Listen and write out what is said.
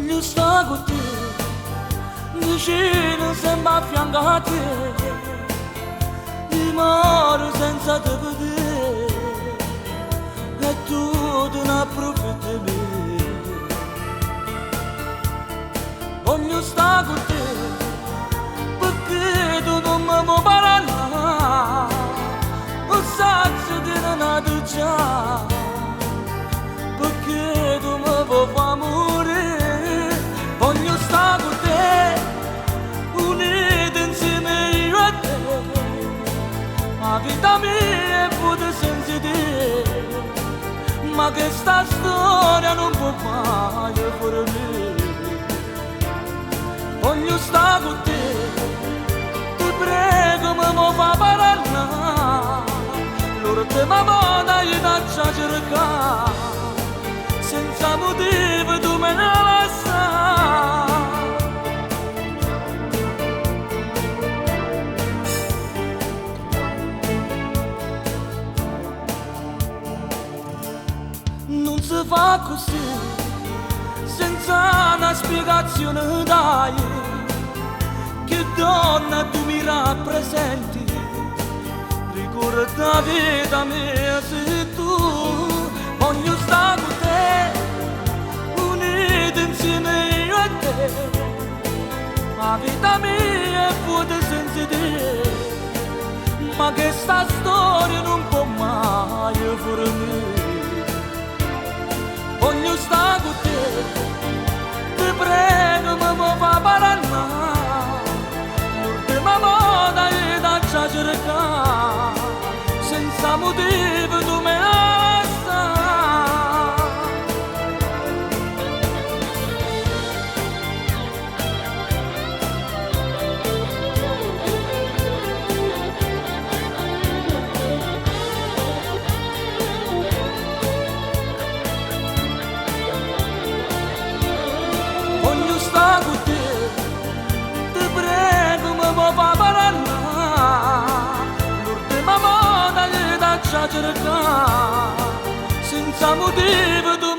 Voglio sta con te, vicino sempre a fianco a te. Io muoro senza te vedere, e tu te ne approfitti di me. Voglio sta con te, perché tu non mi puoi parlare. O saccio che non è già, perché tu mi vuoi far morire. Voglio sta con te, uniti insieme io e te. La vita mia è pure senza te, ma questa storia non può mai finire. Voglio sta con te, ti prego mi vuoi far parlare. L'ultima volta io t'ho cercato, senza motivo tu me ne lasciato. Non si fa così, senza una spiegazione dai, che donna tu mi rappresenti, ricorda vita mia se tu. Voglio stare con te, uniti insieme io e te. La vita mia è vuota senza te, ma questa storia non può mai finire. Voglio stare con te, ti prego mi vuoi far parlare. L'ultima volta io t'ho cercato, senza motivo tu me lasciato. Voglio stare con te, ti prego mi vuoi far parlare. L'ultima volta che t'ho cercato, senza motivo tu